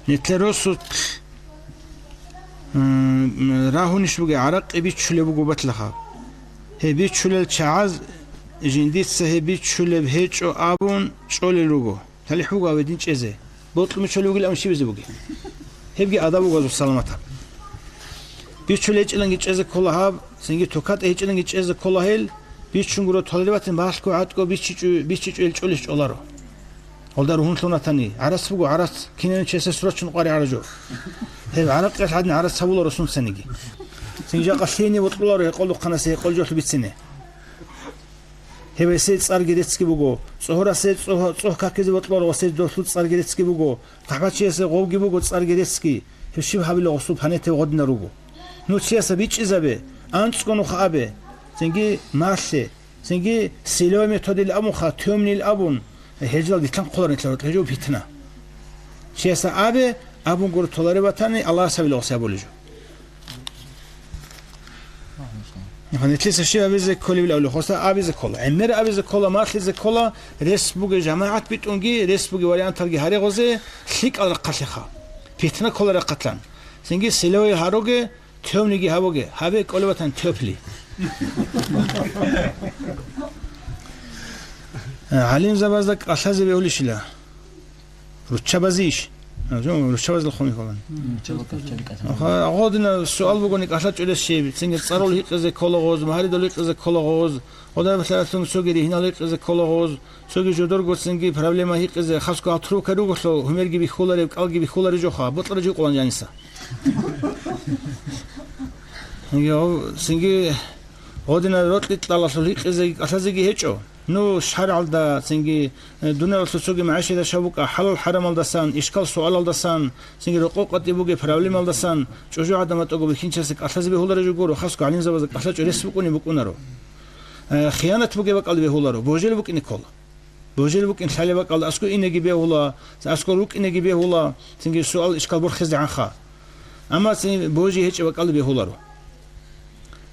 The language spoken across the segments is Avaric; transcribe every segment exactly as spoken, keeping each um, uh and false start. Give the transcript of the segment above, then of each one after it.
Нилъер росулъ, м, рагьунищ бугеб, гӀаракъи бичулеб буго батлахъа. Гьеб бичулел чагӀаз жиндица гьеб бичулеб гьечӀо абун чӀолел руго. ТалихӀ буго гьаб гьедин чӀезе. Бокьун бичулеб бугилан щибизе бугеб? Гьебги адаб буго гьазул саламатаб. Бичулей гьечӀиланги чӀезе ккола гьаб, цинги тукатӀе гьечӀиланги чӀезе ккола гьел, бичун гуро толеб батани, балъго гӀатӀго бичичӀо-, бичичӀо гьел чӀолищ чӀоларо. Гьалда ругьунлъун ратани, гӀарац буго, гӀарац, кинаб чиясда срочно къваригӀара жо. Гьеб гӀаракъиялъ гьадин гӀарац гьабуларо сунцаниги. Цин жакъа лъиене бокьуларо гьекъолдухъанасе гьекъол жоялъ бицине. Гьеб гьесие цӀарги реццги буго, цӀогьорасе цӀогь-, цӀогь какизе бокьуларо, гьесие долъул цӀарги реццги буго, хъахӀбачиясе гъовги буго цӀарги реццги, гьеб щиб гьабила гъосул панетев гъодинал руго. Ну чиясда бичӀчӀизабе, анцӀго нуха абе, цинги малъе, цинги силовой методил абунха, тёмнил абун, гьел жал дитлъан кколарин нилъер гьоркье жо питна. Чиясда абе, абун гуро толареб батани, Аллагьас гьабила гъосе абулеб жо. Нилъеца щиб абизе кколеб абулеб, гъоса абизе ккола. ГӀемер абизе ккола, малъизе ккола, рес бугеб жамагӀат битӀунги, рес бугеб варианталги гьаре гъозе, лъикӀал рахъалъеха. Питна ккола рахъалъан. Цинги силовой гьаруге, тёмниги гьабуге, гьабе кколеб батани тёпли. ГӀалимзабазда кӀалъазе бегьулищила? Руччабазейищ? А, жо, руччабазда хъуми хъалан. Гъодина суал бугони кӀалъачӀурес щиб, цинги цӀарул гьикъизе ккола гъоз, магьаридул гьикъизе ккола гъоз, гъода бахъалъун цоги ригьинал гьикъизе ккола гъоз, цоги жодорго цинги проблема гьикъизе, хасго гьал трубка руголъул, гьумерги бихьулареб, кӀалги бихьулареб жоха, бокьараб жо къулан жаниса. Йо, цинги гъодина рокьи кьалалъул гьикъизеги кӀалъазеги гьечӀо. Ну, шаргӀалда, цинги, э, дуниялалъул цоги магӀишаталда щай букӀа, хӀалал-хӀарамалдасан, ишкал-суалалдасан, цинги рокъов къватӀиб бугеб проблемалдасан, чӀужугӀадан батӀаго бихьинчиясе кӀалъазе бегьулареб жо гуро, хасго гӀалимзабазда кӀалъачӀо рес букӀуни букӀунаро. Э, хиянат бугеб бакӀалда бегьуларо, божел букӀине ккола. Божел букӀин лъалеб бакӀалда аскӀов инеги бегьула, аскӀов рукӀинеги бегьула, цинги суал-ишкал борхизегӀанха. Амма цин божи гьечӀеб бакӀалда бегьуларо.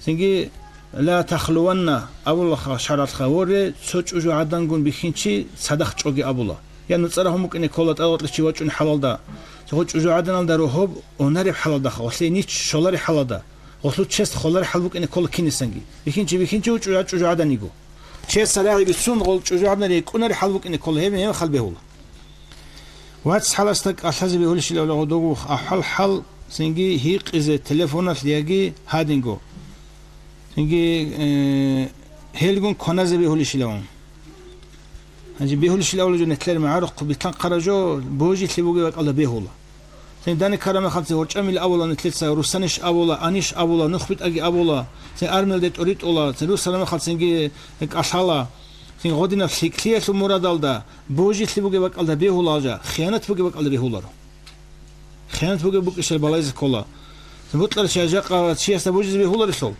Цинги, ла тахлуванна абулаха шаргӀалъха, воре, цо чӀужугӀадангун бихьинчи цадахъ чӀоге абула. Я нуцӀа рагьун букӀине ккола тӀадвакьлъи чи вачӀун хӀалалда, цо чӀужугӀаданалда рогьоб унареб хӀалалдаха, гъолъие нич щолареб хӀалалда, гъолъул чест холареб хӀал букӀине ккола кинисанги. Бихьинчи бихьинчи ву, чӀужугӀад чӀужугӀаданиго. Чияс рагӀи бицун, гъол чӀужугӀадна рекӀунари хӀал букӀине ккола, гьеб гьеб хал бегьула. Вац хӀаласда кӀалъазе бегьулищилавла гъодов ахӀвал-хӀал цинги гьикъизе телефоналъ яги гьадинго. Цинги, э, гьелгун кваназе бегьулищилавун. Гьанже бегьулищилавла жо нетлъер магӀарухъ битӀан хъара жо божилъи бугеб бакӀалда бегьула. Цин дани ккараб мехалцин гьорчӀамил абула, нилъеца русанищ абула, анищ абула, нух битӀаги абула, цин армиялде тӀоритӀула, цин русала мехалцинги кӀалъала, цин гъодинаб лъикӀлъиялъул мурадалда, божилъи бугеб бакӀалда бегьула гьалжа, хиянат бугеб бакӀалда бегьуларо. Хиянат бугеб букӀищал балайзе ккола. Цин бутӀларищ жакъа чиясда божизе бегьуларелъул?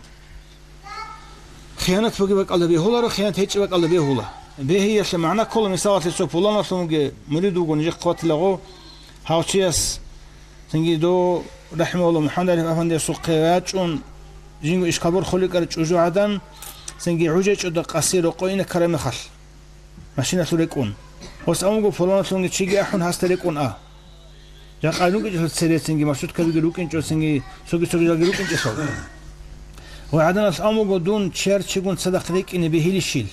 Хиянат бугеб бакӀалда бегьуларо, хиянат гьечӀеб бакӀалда бегьула. Бегьиялъе магӀна ккола, мисалалъе, цо пуланалъунги мурид вуго нижехъе хъватилаго, гьав чияс, цинги дов, рахӀимагьуллагь, МухӀаммад Ариф афандиясухъе вачӀун, жинго ишкабур хуликӀар чӀужугӀадан, цинги гӀужечӀуда къаси рокъо ина ккараб мехалъ. Машиналъур рекӀун. Гъос амуго пуланалъунги чиги ахӀун, гьасда рекӀун а. Жакъа рукӀинчӀелъул церецинги, маршруткабиги рукӀинчӀоцинги, цоги-цоги жалги рукӀинчӀелъул. Ва гӀаданалъ амуго дун чияр чигун цадахъ рекӀине бегьилищил?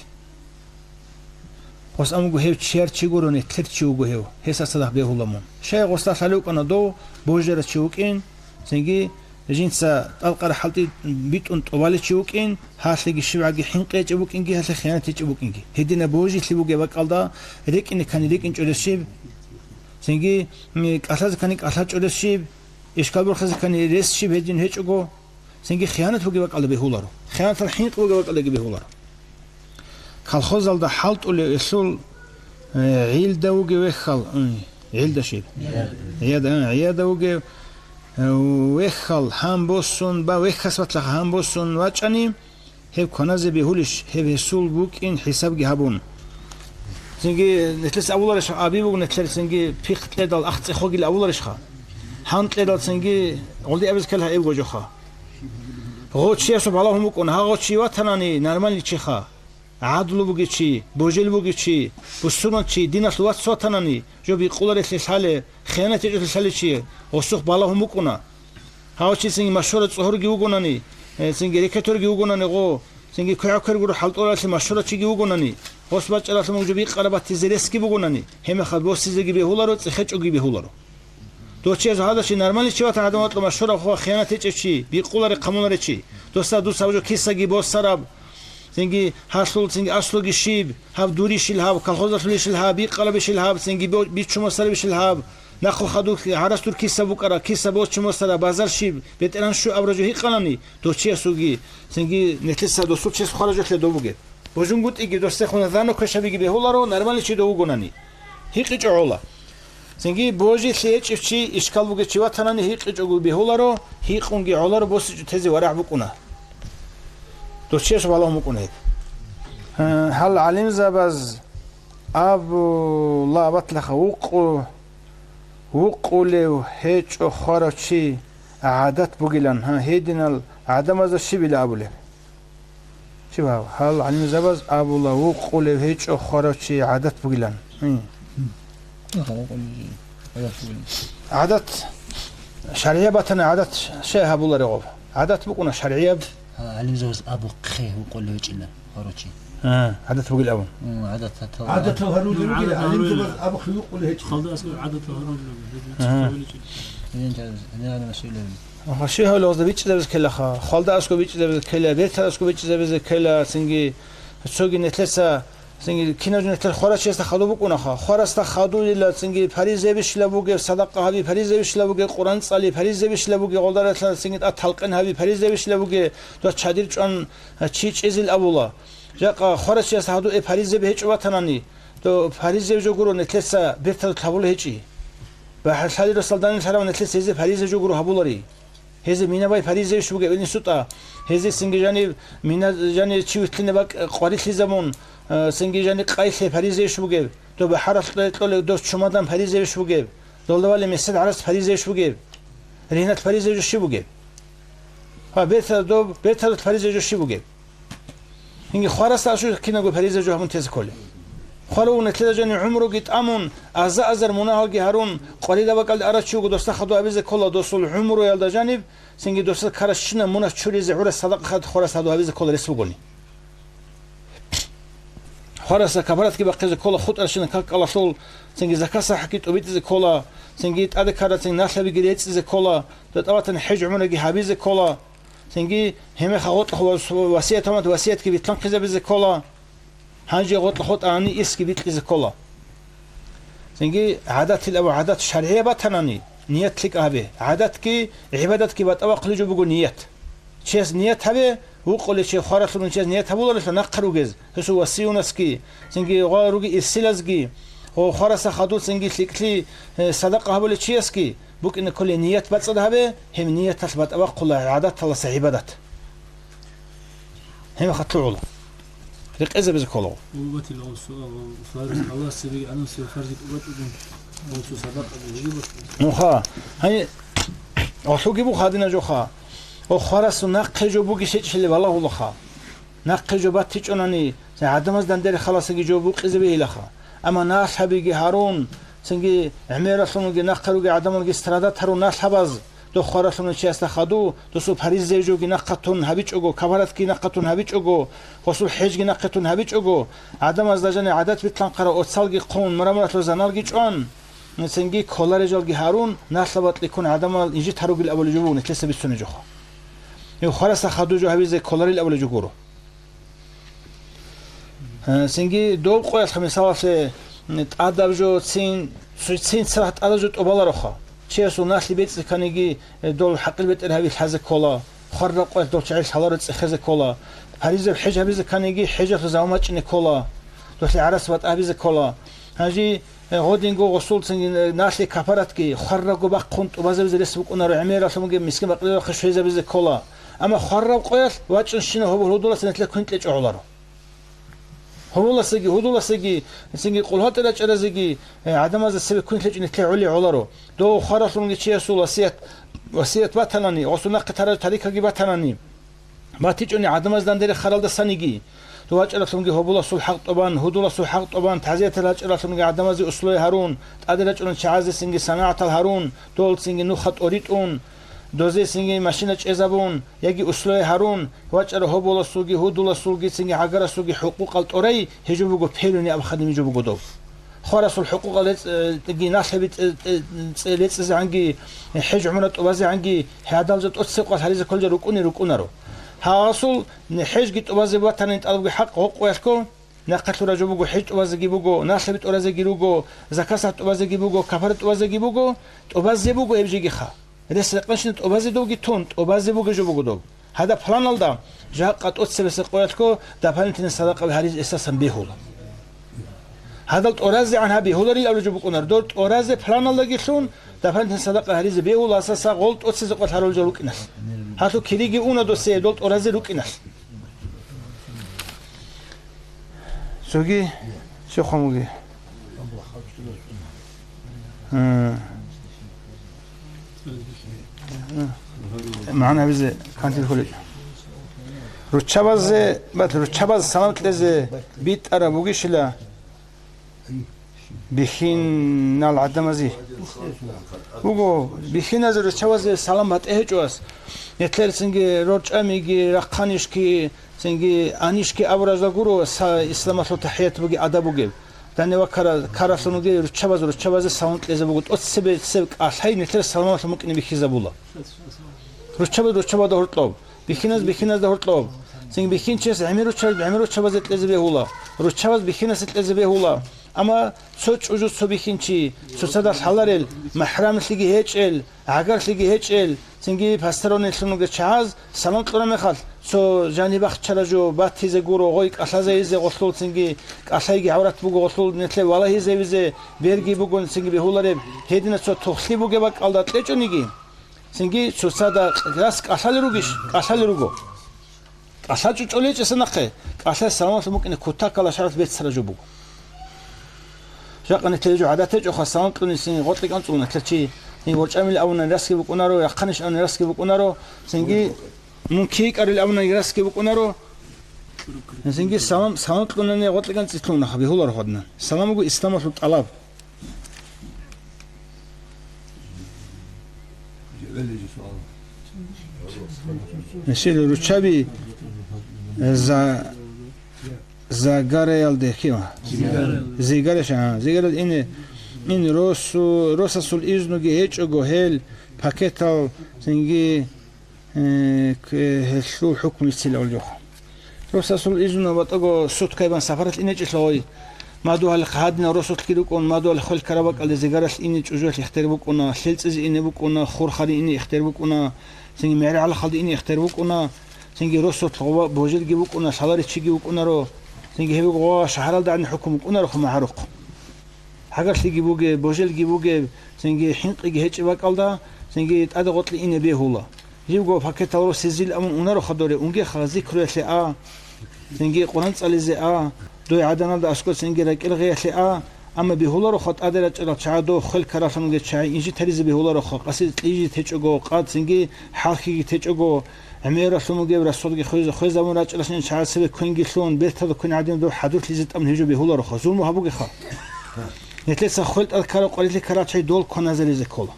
Гъос амуго гьев чияр чи гуро, нетлъер чи вуго гьев, гьесда цадахъ бегьула мун. Щай гъосда лъалев вукӀана дов божарав чи вукӀин, цинги Жинца тӀалкъара хӀалтӀи битӀун тӀубалев чи вукӀин, гьалъеги щибгӀаги хӀинкъи гьечӀеб букӀинги, гьалъе хиянат гьечӀеб букӀинги. Гьединаб божилъи бугеб бакӀалда рекӀине ккани рекӀинчӀорес щиб? Цинги, м, кӀалъазе ккани кӀалъачӀорес щиб? Ишкал борхизе ккани рес щиб гьедин гьечӀого? Цинги хиянат бугеб бакӀалда бегьуларо. Хиянатал хӀинкъи бугеб бакӀалдаги бегьуларо. Колхозалда хӀалтӀулев элъул, э, гӀилда вугев вехьал, ой, гӀилда щиб? ГӀияда, а, гӀияда вугев, э, вехьал гьан босун, ба вехьас батлахъ гьан босун вачӀани, гьев кваназе бегьулищ, гьев гьесул букӀин хӀисабги гьабун? Цинги нилъеца абуларищ, аби буго нилъер цинги пихъ кьедал ахцӀе хогил абуларищха? Гьан кьедал цинги гъолди абизе ккелха эбго жоха. Гъо чиясул балагьун букӀун, гьагъо чи ватанани нормальный чиха. гӀадлу бугев чи, божел бугев чи, бусурман чи, диналъул вац ватанани, жо бикъуларелъе лъалев, хиянат гьечӀолъи лъалев чи, гъосухъ балагьун букӀуна. Гьав чи цинги машгьура цӀогьорги вугонани, э, цинги рекетӀорги вугонани гъо, цинги квегӀ-квергуро хӀалтӀуларалъе машгьура чиги вугонани, гъос бачӀаралъун жо бикъараб батизе ресги бугонани, гьебмехалъ босизеги бегьуларо, цӀехечӀоги бегьуларо. Дов чияс гьадачи нормальный чи ватан гӀадамал кьун машгьураб хва хиянат гьечӀев чи, бикъуларе хъамуларе чи. Досда дуца гьаб жо кисаги босараб, цинги гьалъул цинги аслуги щиб, гьаб дурищил гьаб, колхозалъулищил гьаб, бикъарабищил гьаб, цинги бо-, биччумасарабищил гьаб, нахъа хадуб гьарас дур киса букӀара, киса боччумасара, базар щиб, бетӀеран щу абра жо гьикъанани, дов чиясулги, цинги нилъеца досул чес хваражулъе дов бугеб. БожунгутӀиги досдехун зано квешабиги бегьуларо, нормальный чи дов вугонани. ГьикъичӀо гӀола. Цинги божилъи гьечӀев чи, ишкал бугев чи ватанани гьикъичӀого бегьуларо, гьикъунги гӀоларо босичӀо тезе варагӀ букӀуна. Дов чияс балагьун букӀуна гьеб. Гьал гӀалимзабаз абула батлаха вукъу-, вукъулев гьечӀо хварав чи гӀадат бугилан, гьа, гьединал гӀадамазда щибила абулеб? Чи бав? Гьал гӀалимзабаз абула, вукъулев гьечӀо хварав чи гӀадат бугилан. Гьи. ГӀадат, шаргӀияб батани гӀадат щай гьабулареб гъаб? ГӀадат букӀуна шаргӀияб. ГӀалимзабаз абухъе вукъулев гьечӀила хварав чи. А, гӀадат бугил абун. М, гӀадат гьатал. ГӀадатал гьарулел ругел, гӀадатал гӀалимзабаз гьарулел. Абухъе вукъулев гьечӀила. Халда аскӀор гӀадатал гьарулел. А. Гьедин жал-, гьедин гӀалимзабаз щвелевин. Ха, щай гьавлалда бичӀчӀизабизе ккелаха, хвалда аскӀоб бичӀчӀизабизе ккела, бертал аскӀоб бичӀчӀизабизе ккела, цинги цоги нилъеца, цинги кинаб жо нилъер хварачиясда хадуб букӀунаха. Хварасда хадуйила, цинги паризебищила бугеб, садакъа гьаби паризебищила бугеб, Къуран цӀали паризебищила бугеб, гъолдаралъа цинги тӀад талкъин гьаби паризебищила бугеб, дос чадир чӀван чи чӀезил абула. Жакъа хварачиясда хадуй паризеб гьечӀо ватанани, то паризеб жо гуро нилъеца бертал гьабула гьечӀи. БахӀалъали росалдани лъарав нилъеца гьезе паризеб жо гуро гьабулари. Гьезе минабай паризейищ бугеб инсутӀа, гьезе цинги жаниб мина жаниб чи вилълъине бакӀ къварилъизабун, э, цинги жаниб къайлъе паризейищ бугеб, доб бахӀаралъ кьолеб дос чумадан паризейищ бугеб, долдавали месед гӀарац паризейищ бугеб, ригьналъ паризей жо щиб бугеб? Ва бетар доб, бетаралъ паризей жо щиб бугеб? Гьинги хварасда ашур кинабго париза жо гьабун тезе кколеб. Хваравун нилъеда жаниб гӀумруги тӀамун, аза-азар мунагьалги гьарун, къварилаб бакӀалде арав чи вуго досда хадуй абизе ккола досул гӀумруялда жаниб, цинги досда ккаращинаб мунагь чуризе гӀураб садакъа хварас хадуй абизе ккола рес бугони. Хварасда капаратги бахъизе ккола хутӀарщинаб какалъул, цинги закат сахӀатги тӀубитӀизе ккола, цинги тӀаде ккарацин налъабиги рецӀизе ккола, датӀа ватани хӀеж-гӀумраги гьабизе ккола. Цинги гьебмехалъ гъоркьа вас-, васият гьабун, васиятги битлъанхъизабизе ккола. Гьанже гъоркьа хутӀани ирсги бикьизе ккола. Цинги гӀадатил абу гӀадат шаргӀияб батанани, ният лъикӀ гьабе. ГӀадатги гӀибадатги батӀа бахъулеб жо буго ният. Чияс ният гьабе, вукъулев чи хваралъулев чияс ният гьабуларелъул нахъа ругез, гьесул васиюнасги, цинги гъо руги ирсилазги, гъо хварасда хадур цинги лъикӀлъи, э, садакъа гьабулев чиясги, букӀине кколей ният бацӀцӀад гьабе, гьеб нияталъ батӀа бахъула гӀадаталаса гӀибадат. Гьеб хатугӀула. Рекъезабизе кколаго. Улбатил гъосу, фарз, Аллагьас цебеги гӀадамасе фарз тӀубачӀого, гъосу садакъа бугеб. Нуха, гьай, гъолъуги буха гьадина жоха. О, хварасу нахъе жо буги щечӀлъи валагьулаха. Нахъе жо батичӀунани, гӀадамаз дандере халасаги жо букъизе бегьилаха. Амма налъабиги гьарун, цинги гӀемералъунги нахъе руги гӀадамалги страдат гьарун налъабаз, дохъ хваралъуна чиясда хаду, досул паризей жоги нахъа тун гьабичӀого, кафаратги нахъа тун гьабичӀого, гъосул хӀежги нахъе тун гьабичӀого, гӀадамазда жани гӀадат битлъанхъара оцалги хъун, мраморалъур заналги чӀван, цинги кколарежалги гьарун, налъа батӀликкун гӀадамал инжит гьаругил абулеб жо буго нилъеца бицунеб жоха. Гьев хварасда хаду жо гьабизе кколарил абулеб жо гуро. Э, цинги доб къоялъ, мисалалъе, м, тӀадаб жо цин, цу-, цин царахъ тӀадаб жо тӀубалароха. Чиясул налъи бецӀи кканиги, э, дол хӀакъил бетӀер гьаби лъазе ккола, хвараб къоялъ дол чагӀи лъаларо цӀехезе ккола, паризаб хӀеж гьабизе кканиги, хӀежалъул заман бачӀине ккола, долъи гӀарац батӀа гьабизе ккола. Гьанже, э, гъодинго гъосул цинги, э, налъи капаратги хварабго бахъун тӀубазабизе рес букӀунаро, гӀемералъунги мискин-бакъирадухъе щвезабизе ккола. Амма хвараб къоялъ вачӀунщинаб гьобол гьудуласе нилъер квин кьечӀо гӀоларо. Гьоболасеги, гьудуласеги, цинги къулгьатӀи рачӀаразеги, э, гӀадамазда цебе квин лъечӀо нилъер гӀоле гӀоларо. Дов хваралъунги чиясул васият, васият батанани, гъосул нахъе тараз тарикаги батанани, батичӀони гӀадамаз дандере харалдасаниги, Дов вачӀаралъунги гьоболасул хӀакъ тӀубан, гьудуласул хӀакъ тӀубан, тазиятал рачӀаралъунги гӀадамазе условия гьарун, тӀаде рачӀунел чагӀазесинги санагӀатал гьарун, долцинги нуха тӀоритӀун, дозесинги машина чӀезабун, яги условия гьарун, вачӀарав гьоболасулги, гьудуласулгицинги гӀагарасулги хӀукъукъал тӀорай, гьежо буго первый необходимый жо буго доб. Хварасул хӀукъукъал рецӀ-, э, ги налъаби цӀе-, цӀе-, цӀе-, рецӀизегӀанги, хӀеж гӀумра тӀубазегӀанги, гьадал жо тӀоцебе къвалъ гьаризе кколел жо рукӀунел рукӀунаро. Гьагъасул хӀежги тӀубазе батанин тӀалабги хӀакъ гъоркьуялъго, нахъе лъура жо буго, хӀеж тӀубазеги буго, налъаби тӀуразеги руго, закасат тӀубазеги буго, капарат тӀубазеги буго, тӀубазе буго гьеб жегиха. Рес-рекъанщина тӀубазе довги тун, тӀубазе буго жо буго доб. Гьадаб планалда жакъа тӀоцебесеб къоялъго дополнительный садакъаби гьаризе эсасан бегьула. Гьадал тӀуразегӀан гьаб бегьуларил абулеб жо букӀунаро. Дол тӀуразе планалдагилъун дополнительный садакъа гьаризе бегьула, асаса гъол тӀоцезе къвалъ гьарулел жо рукӀиналъ. Гьалъул кириги уна досе дол тӀуразе рукӀиналъ. Цоги щиб хъван бугеб? Гьа. МагӀна гьабизе кантил хъуличӀ. Руччабазе, бат, руччабаз салам кьезе битӀараб бугищила бихьинал гӀадамазе? Буго, бихьиназе руччабазе салам батӀи гьечӀо ас. Нилъер цинги рорчӀамиги, рахъанишги, цинги анишги абуразда гуро са-, исламалъул тахӀият бугеб, адаб бугеб. Дани ва кара-, каралъун вугей руччабаз, руччабазе салам кьезе буго. ТӀоцебе цеб кӀалъай нилъер саламалъун букӀине бихьизабула. Руччабаз руччабазда гьоркьоб, бихьиназ бихьиназда гьоркьоб. Цинги бихьинчияс гӀемер руччабаз гӀемер руччабазе кьезе бегьула, руччабаз бихьинасе кьезе бегьула. Амма цо чӀужу цо бихьинчи, цоцазда лъаларел, махӀрамлъиги гьечӀел, гӀагарлъиги гьечӀел, цинги постороннилъун вугел чагӀаз салам кьураб мехалъ, цо жаниб бахчараб жо батизе гуро, гъой кӀалъазайизе гъолъул, цинги кӀалъайги гӀаврат буго гъолъул, нилъер валагьизавизе берги бугони цинги бегьулареб, гьединаб цо тухлъи бугеб бакӀалда кьечӀониги, цинги цоцазда рас кӀалъалел ругищ? КӀалъалел руго. КӀалъа чӀучӀулей чӀеса нахъе, кӀалъа саламалъун букӀине кутакалда шаргӀалъ беццараб жо буго. Жакъа нилъер жо гӀадат гьечӀоха, салам кьуни цин гъоркье кӀанцӀула нилъер чи. Гьин, ворчӀамил абуна расги букӀунаро, рахъанищ абуна расги букӀунаро, цинги мун кий кӀарил абуна расги букӀунаро, цинги салам, салам кьунани гъоркье кӀанцӀилъун нахъа бегьуларо гьадинан. Салам буго исламалъул тӀалаб. Нилъер руччаби за-, загараялде хьима. Зигареш, а, зигарал ине, ин росу-, росасул изнуги гьечӀого гьел пакетал цинги, э, к-, гьелъул хӀукму бицила улев. Росасул изну батӀаго суткайбан сапаралъ инечӀелъ гъой. Мадугьалихъ гьадинал росулъги рукӀун, мадугьалихъ хвел ккараб бакӀалде зигаралъ ине чӀужуялъ ихтияр букӀуна, лъелцӀизе ине букӀуна, хурхари ине ихтияр букӀуна, цинги мегӀер гӀалахалде ине ихтияр букӀуна, цинги росулъ гъова божилги букӀуна, лъаларичиги букӀунаро, цинги гьеб гъова шагьаралда гӀадин хӀукму букӀунаро хъумагьарухъ. ГӀагарлъиги бугеб, божилги бугеб, цинги хӀинкъиги гьечӀеб бакӀалда, цинги тӀаде гъоркье ине бегьула. Живго пакетал росизил абун унаро хадуре, унгеха зикруялъе а, цинги Къуран цӀализе а, дой гӀаданалда аскӀоцинги ракӀил гъиялъе а, амма бегьулароха тӀаде рачӀарал чагӀа дов хвел ккаралъунги чагӀи инжитаризе бегьулароха, къаси кьижи течӀого, къад цинги хӀалхьиги течӀого, гӀемералъун вугев расходги хвез-, хвезабун рачӀаралъин чагӀа цебе квенги лъун, бертал квен гӀадин дов хӀадурлъизе тӀамун гьижо бегьулароха, зулму гьабугеха. Нилъеца хвел тӀад ккарав къварилъи ккарал чагӀи дол кваназаризе ккола.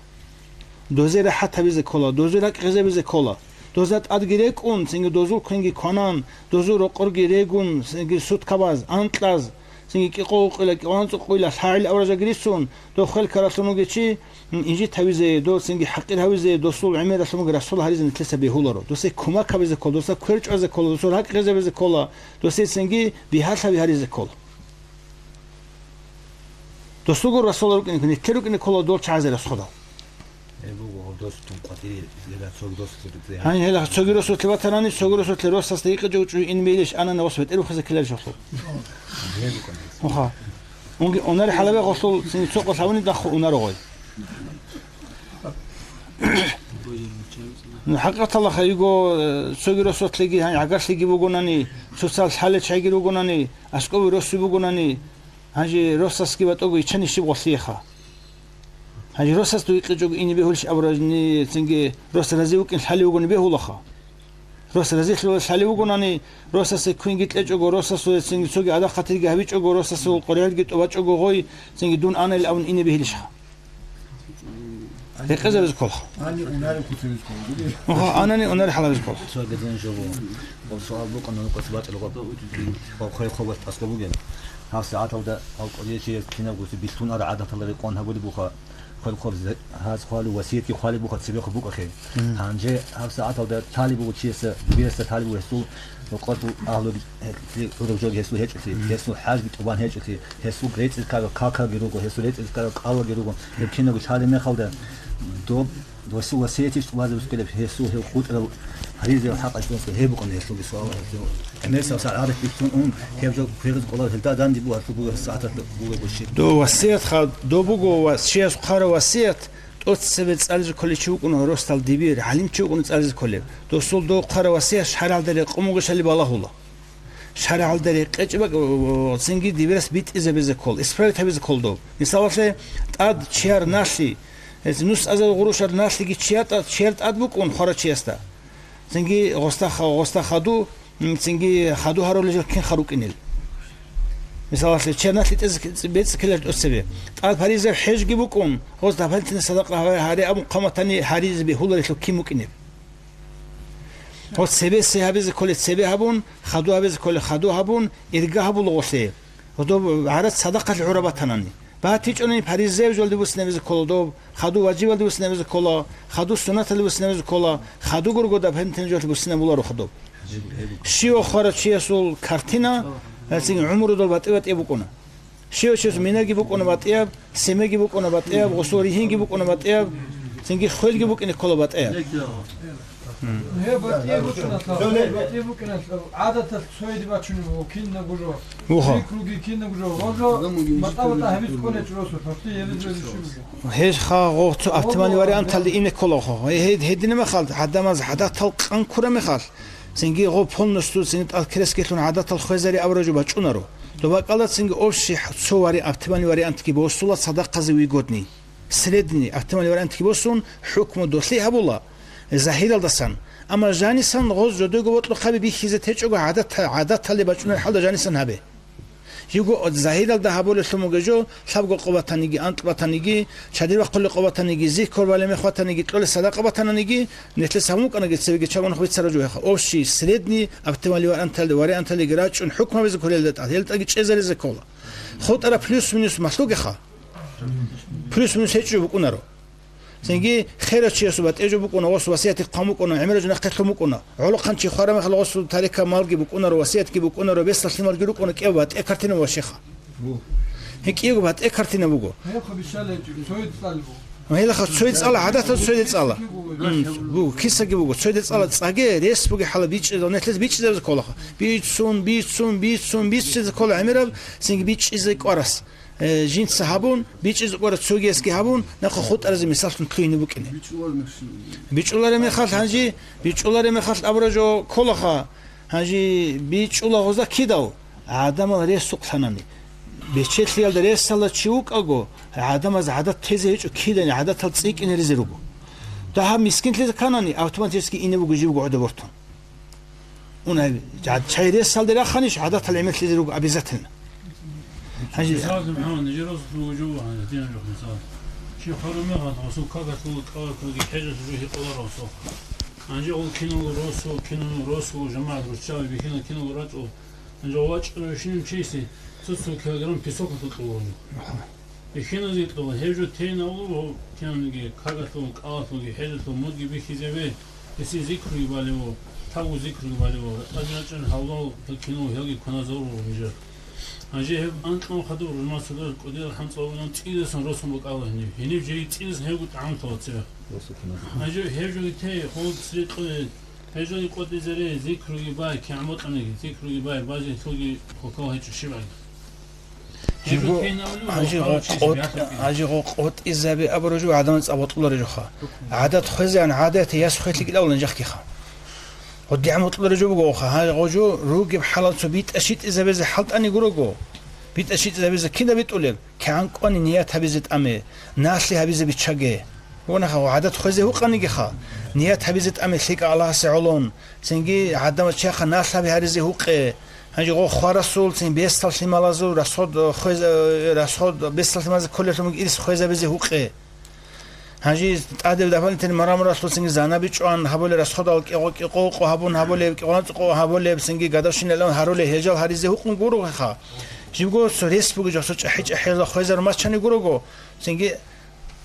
Дозе рахӀат гьабизе ккола, дозул ракӀ гъезабизе ккола. Доза тӀадги рекӀун, цинги дозул квенги кванан, дозул рокъорги регун, цинги суткабаз, анкьаз, цинги кӀикъого къуйла, кӀикъоялда анцӀго къуйла, лъагӀел авражаги рицун, дов хвел ккаралъун вугев чи, м, инжит гьавизе, дов цинги хӀакъир гьавизе, досул гӀемералъун вугев расул гьаризе нилъеца бегьуларо. Досе кумак гьабизе ккола, доса квер чӀвазе ккола, досул ракӀ гъезабизе ккола, досе цинги бигьалъаби гьаризе ккола. Досулго расулал рукӀине, нилъер рукӀине ккола дол чагӀазе расходал. Гьеб буго гьордос тун къватӀире, гьела цоги росулъе. Гьанже гьела цоги росулъе ватанани, цоги росулъе росасда гьикъичӀого чӀужу ин мейлищ анани гъос бетӀер бухъизе ккеларищ гъолъул? Гьеб букӀана. Уха. Унги-, унари хӀалабе гъолъул цин цо къо лъавуни дахъу унаро гъой. Ну, хӀакъикъаталда хайго, э, цоги росулъеги, гьанже гӀагарлъиги бугонани, цоцал лъалел чагӀиги ругонани, аскӀове росу бугонани, гьанже росасги батӀого иччани щиб гъолъиеха. Гьанже росас дуе кьечӀого ине бегьулищ абуразни, цинги рос рази вукӀин лъалев вугони бегьулаха. Рос разилъулел лъалев вугонани, росасе квинги кьечӀого, росасул цинги цоги адахъатирги гьабичӀого, росасул къоргӀелги тӀубачӀого гъой, цинги дун анайилан абун ине бегьилищха? Рекъезабизе кколха. Ани унари куцебизе ккола. Оха, анани унари хӀалабизе кколха. Цо гьедин жо буго. Гъоб суал букӀана, нукъас бачӀараб гъоб. Гъоб хъвей хъобалъ тӀасаб бугеб. Гьаб сагӀаталда гьав кӀудияв чияс кинабгоси билълъун ара гӀадаталда рекъон гьабулеб буха. Хъвел хъоб зе-, гьаз хъвалев васиятги хъвалеб буха цебехъ букӀахъе. Гьанже гьаб сагӀаталда талиб буго чиясда, дибирасда талиб буго гьесул рокъоб агьлуги гьесул гӀураб жоги гьесул гьечӀолъи, гьесул хӀажги тӀубан гьечӀолъи, гьесул рецӀизккарал какалги руго, гьесул рецӀизккарал кӀалалги руго. Гьеб кинабго лъалеб мехалда, доб Васу-, васиятищ тӀубазе букӀинеб гьесул гьев къутӀрал гьаризеял хӀакъалъулъ гьеб букӀана гьелъулги суал гьесул. ГӀемерисеб сагӀат гӀадат бихьун ун, гьеб жо квераз кӀолар гьелда данде буго гьалъул буго сагӀаталъ буго гощи. Дов васият ха-, дов буго ва-, чияс хъварав васият, тӀоцебе цӀализе кколев чи вукӀун росдал дибир, гӀалимчи вукӀун цӀализе кколев. Досул дов хъварав васият шаргӀалда рекъон бугищали балагьула. ШаргӀалда рекъечӀеб бакӀ-, цинги дибирас битӀизабизе ккол, исправить гьабизе ккол доб. Мисалалъе, тӀад чияр налъи, гьез нус азар гъурущар налъиги чияр тӀад, чияр тӀад букӀун хварав чиясда. Цинги гъосда ха-, гъосда хаду, м, цинги хаду гьарулел жо кинха рукӀинел. Мисалалъе, чияр налъи тӀезе бецӀ ккелар тӀоцебе. ТӀад паризаб хӀежги букӀун, гъос дополнительно садакъа гьаре абун хъаматани гьаризе бегьуларелъул кин букӀинеб. Гъо, цебе се гьабизе кколеб цебе гьабун, хаду гьабизе кколеб хаду гьабун, ирга гьабула гъолъе. Гъо, доб гӀарац садакъалъе гӀураб батанани. БатичӀони паризаяб жолде буцинабизе ккола доб, хаду важибалде буцинабизе ккола, хаду суннаталде буцинабизе ккола, хаду гургода пентен жолъе буцинабулароха доб. Щивав хварав чиясул картина, гьацин гӀумрудал батӀи-батӀи букӀуна. Щив-щив минаги букӀуна батӀияб, семеги букӀуна батӀияб, гъусул ригьинги букӀуна батӀияб, цинги хвелги букӀине ккола батӀияб. Гьеб батӀи букӀиналъ, гьеб батӀи букӀиналъ, гӀадаталъ цояде бачунеб буго, кинабго жо. Вуха. Зикруги кинабго жо. Гъо жо батӀа-батӀа гьабиз кколечӀо росулъ, гьоркье гьеб жо щиб буго. Гьез ха гъо цо оптимальный варианталде ине ккола гъо. Гьед-, гьедина мехалда, гӀадамаз гӀадатал къан ккура мехалъ, цинги гъо полностью цинги тӀад крескелъун гӀадатал хвезари абураб жо бачӀунаро. Доб бакӀалда цинги общий цо вари-, оптимальный вариантги босула цадахъазе выгодный. Средний, оптимальный вариантги босун, хӀукму долъи гьабула, загьиралдасан. Амма жанисан гъоз жодого бокьухъаби бихьизе течӀого гӀадат-, гӀадаталде бачӀунеб хӀалда жанисан гьабе. Живго загьиралда гьабулелъун буго жо, лъабго къо батаниги, анкь батаниги, чадир бахъулеб къо батаниги, зикр балеб мех батаниги, кьолеб садакъа батананиги, нилъеца гьабун букӀанаги цебеги чагӀун бицараб жо яха. Общий, средний, оптимальный варианталде, варианталиги рачӀун хӀукму гьабизе кколелда тӀад, гьел тӀаги чӀезаризе ккола. ХутӀараб плюс-минус малъугеха. Плюс-минус гьечӀо букӀунаро. Цинги херав чиясул батӀи жо букӀуна, ос васиятихъ хъван букӀуна, гӀемераб жо нахъе лъун букӀуна. ГӀолохъанчи хвараб мехалъ гъосул тарика малги букӀунаро, васиятги букӀунаро, бесалъи малги рукӀуна, кӀияб батӀи картина ващиха. Гье, кӀиябго батӀи картина буго. Гьеб хъубищали гьечӀо, цояде цӀалеб буго. Гьелаха цояде цӀала, гӀадатал цояде цӀала. М, буго, кисаги буго, цояде цӀала, цӀаге рес буги хӀала бичӀчӀизаб, нилъеца бичӀчӀизабизе кколаха. Бицун, бицун, бицун, бичӀчӀизе ккола гӀемераб, цинги бичӀчӀизе кӀварас. Э, жинца гьабун, бичӀчӀизе кӀвараб цогиясги гьабун, нахъа хутӀаразе мисаллъун лъугьине букӀине. БичӀчӀулареб мехалъ гьанже, бичӀчӀулареб мехалъ абураб жо кколаха, гьанже бичӀчӀула гъозда кидал, гӀадамал ресукълъанани. Бечелъиялда ресалда чи вукӀаго, гӀадамаз гӀадат тезе гьечӀо кидани, гӀадатал цӀикӀкӀинаризе руго. Дагьаб мискинлъизе кканани, автоматически ине буго живго гӀодобортун. Унай, жа-, чай ресалде раханищ, гӀадатал гӀемерлъизе руго обязательно. Гьанже Мисалги, МухӀаммад, нижер росулъ руго жо вагьана, динан рухӀ мисал. Чи хвараб мехалъ, гъосул какалъул, кӀалалъулги хӀежалъул жо гьикъуларо гъосул. Гьанже гъол киналго росу, киналго росу, жамагӀат руччаби бихьинал киналго рачӀул. Гьанже гъов вачӀарав вищинав чиясе цо-цо килограмм песок гьатӀа кьула гьанже. Бихьиназе кьула, гьев жо тейин авлуго, киналниги, какалъул, кӀалалъулги, хӀежалъул мудги бихьизабе, гьесие зикруги балев, тавго зикруги балев, ракьаби рачӀун гьавлал кинав гьелги кваназавурал гьижар. Гьанже гьеб анкьнун хадур румасулар кӀудиял хӀанцӀ вугилан цӀидасан росун букӀала гьениб. Гьениб жеги цӀидасан гьев гутӀагӀун тавацира. Гьанже гьев жо гьите, гьол цӀикье, гьев жо къотӀизаре, зикруги бай, кигӀан бокьаниги, зикруги бай, базе лъуги хокал гьечӀо щибгӀаги. Гьанже гъо-, гьанже гъо-, къот-, гьанже гъо къотӀизаби абураб жо гӀадамал цӀа бутӀулареб жоха. ГӀадат хвезегӀан гӀадат яс хвелъи кӀилавулан жахъиха. Гъо дигӀан бутӀулареб жо буго, гъо, гьа, гъо жо ругеб хӀалал цо битӀа-щитӀизабизе хӀалтӀани гуро гъо. БитӀа-щитӀизабизе кинаб битӀулеб? КигӀан кӀвани ният гьабизе тӀаме, налъи гьабизе биччаге. Гьунаха, гъо гӀадат хвезе гьукъанигиха. Ният гьабизе тӀаме лъикӀа Аллагьасе гӀолон, цинги гӀадамаз чияхъа налъаби гьаризе гьукъе. Гьанже гъо хварасул цин бесдал лъималазул расход, э, хвез-, э, расход, бесдал лъималазе кколелъун ирс хвезабизе гьукъе. Гьанже тӀаде дополнительный мраморалъул цинги занаби чӀван гьабулеб, расходал кӀикъо-кӀикъо гьабун гьабулеб, кӀикъоялда цӀикъо гьабулеб, цинги гадавщиналъун гьарулеб гьежал гьаризе гьукъун гуроха. Жибго цо рес бугеб жо, цо чӀахӀи-чӀахӀиял хвезарун бачани гурого, цинги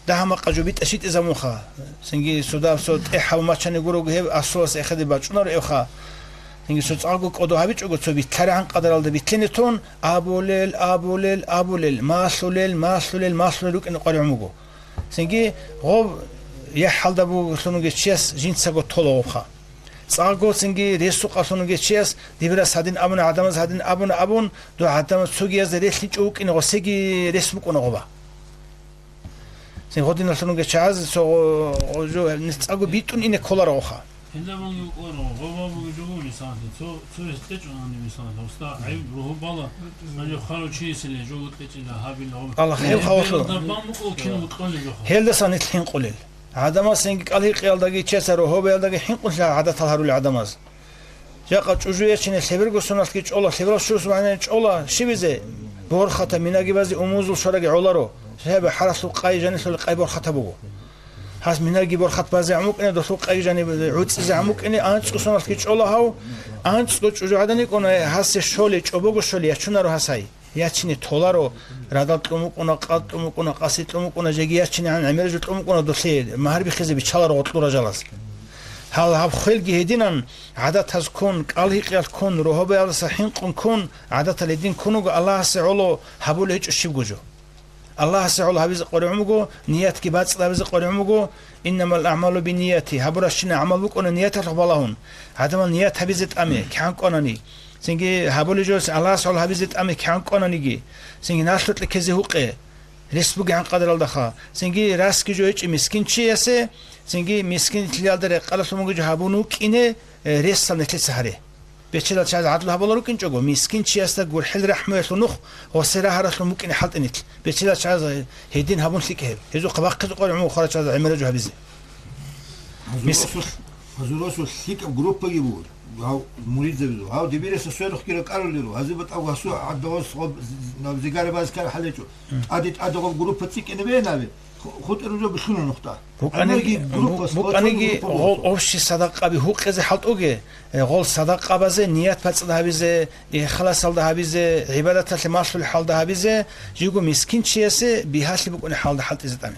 дагьа-макъа жо битӀа-щитӀизабунха, цинги цо дагьаб цо тӀехь гьабун бачани гурого, гьеб асулас эхеде бачӀунаро эбха. Цинги цо цӀакъго кӀодо гьабичӀого, цо битлъарагӀан къадаралда битлъине тун, абулел, абулел, абулел, малъулел, малъулел, малъулел рукӀине къваригӀун буго. Цинги гъоб яхӀалда бугелъун вугев чияс жинцаго тола гъобха. ЦӀакъго цинги ресукъалъун вугев чияс, дибирас гьадин абуна, гӀадамаз гьадин абуна абун, дов гӀадамаз цогиязда релълъинчӀев вукӀине гъосеги рес букӀуна гъоба. Цин гъодиналъун вугев чагӀаз цо гъо-, гъо-, жо-, цӀакъго битӀун ине кколаро гъоха. Гьелда мунги вукӀунаро, гъоба буго жого, мисалалъе, цо, цо гьес кьечӀунани, мисалалъе, уста гӀайиб рогьо бала, гьанже хварав чиясиле жого кьечӀила гьабила гъоб. Аллагь, гьеб хавалъула. Гьелда бан букӀул кин букӀунеб жоха. Гьелдасан нилъ хӀинкъулел. ГӀадамаз цинги кӀалъи-кьиялдаги чиясда рогьобиялдаги хӀинкъулъа гӀадатал гьарулел гӀадамаз. Жакъа чӀужу ячине лъеберго соналъги чӀола, лъеберал щурус магӀнани чӀола, щибизе? Борхатаб минаги базе умумузул щвараги гӀоларо. Гьеб хӀаралъул къай жанилъули къай борхатаб буго. Гьас минаги борхат базе гӀамукӀине, долъул къай жани гӀуцӀизе гӀамукӀине, анцӀго соналъги чӀола гьав, анцӀго чӀужу гӀадан йикӀуна, гьасе щолей, чӀобого щолей ячунаро гьас гьай. Ячине толаро, радал кьун букӀуна, къад кьун букӀуна, къаси кьун букӀуна, жеги ячинегӀан гӀемерал жо кьун букӀуна долъее, магьар бихизе биччаларо гъоркьул ражалаз. Гьал гьаб хвелги гьединан, гӀадатаз ккун, кӀалъи-кьиял ккун, рогьобиялдаса хӀинкъун ккун, гӀадатал гьедин ккун вуго, Аллагьасе гӀоло гьабулеб гьечӀо щибго жо. Аллагьасе гӀоло гьабизе къваригӀун буго, ниятги бацӀцӀад гьабизе къваригӀун буго, «Иннамал аъмалу биннияти», гьабуращина гӀамал букӀуна нияталъухъ балагьун. ГӀадамал ният гьабизе тӀаме, кигӀан кӀванани. Цинги гьабулеб жо Аллагьасе гӀоло гьабизе тӀаме кигӀан кӀвананиги, цинги налъукье ккезе гьукъе, рес бугегӀан къадаралдаха, цинги расги жо гьечӀеб мискинчиясе, цинги мискинлъиялда рекъаралъун бугеб жо гьабун вукӀине, э, ресал нилъеца гьаре. Бечедал чагӀаз гӀадлу гьабула рукӀинчӀого, мискинчиясда гурхӀел рахӀмуялъул нух гъосе рагьаралъун букӀине хӀалтӀи нилъ. Бечедал чагӀаз гьедин гьабун лъикӀ гьеб. Гьезухъа бахъизе къваригӀун буго хварал чагӀаз гӀемерал жо гьабизе. Мис- Гьазурасул, гьазурасул лъикӀаб группаги буго. Гьав муридзабизул. Гьав дибираса сверухъги ракӀарулел руго. Гьазиб батӀа гьасу гӀаддавас гъоб з-, з-, наб зигарабаз ккарахӀаличӀо. ТӀаде-тӀаде гъоб группа цӀикӀкӀине бегьинаби. Ху-, хутӀараб жо бихьуна нухда. БукӀаниги, Гьаннаги группа, бу-, букӀаниги сплочённый группа гъол буго. Общий садакъаби гьукъизе хӀалтӀуге, э, гъол садакъабазе ният бацӀцӀад гьабизе, ихласалда гьабизе, гӀибадаталъе малъулеб хӀалда гьабизе, жиго мискинчиясе бигьалъи букӀунеб хӀалда хӀалтӀизе тӀаме.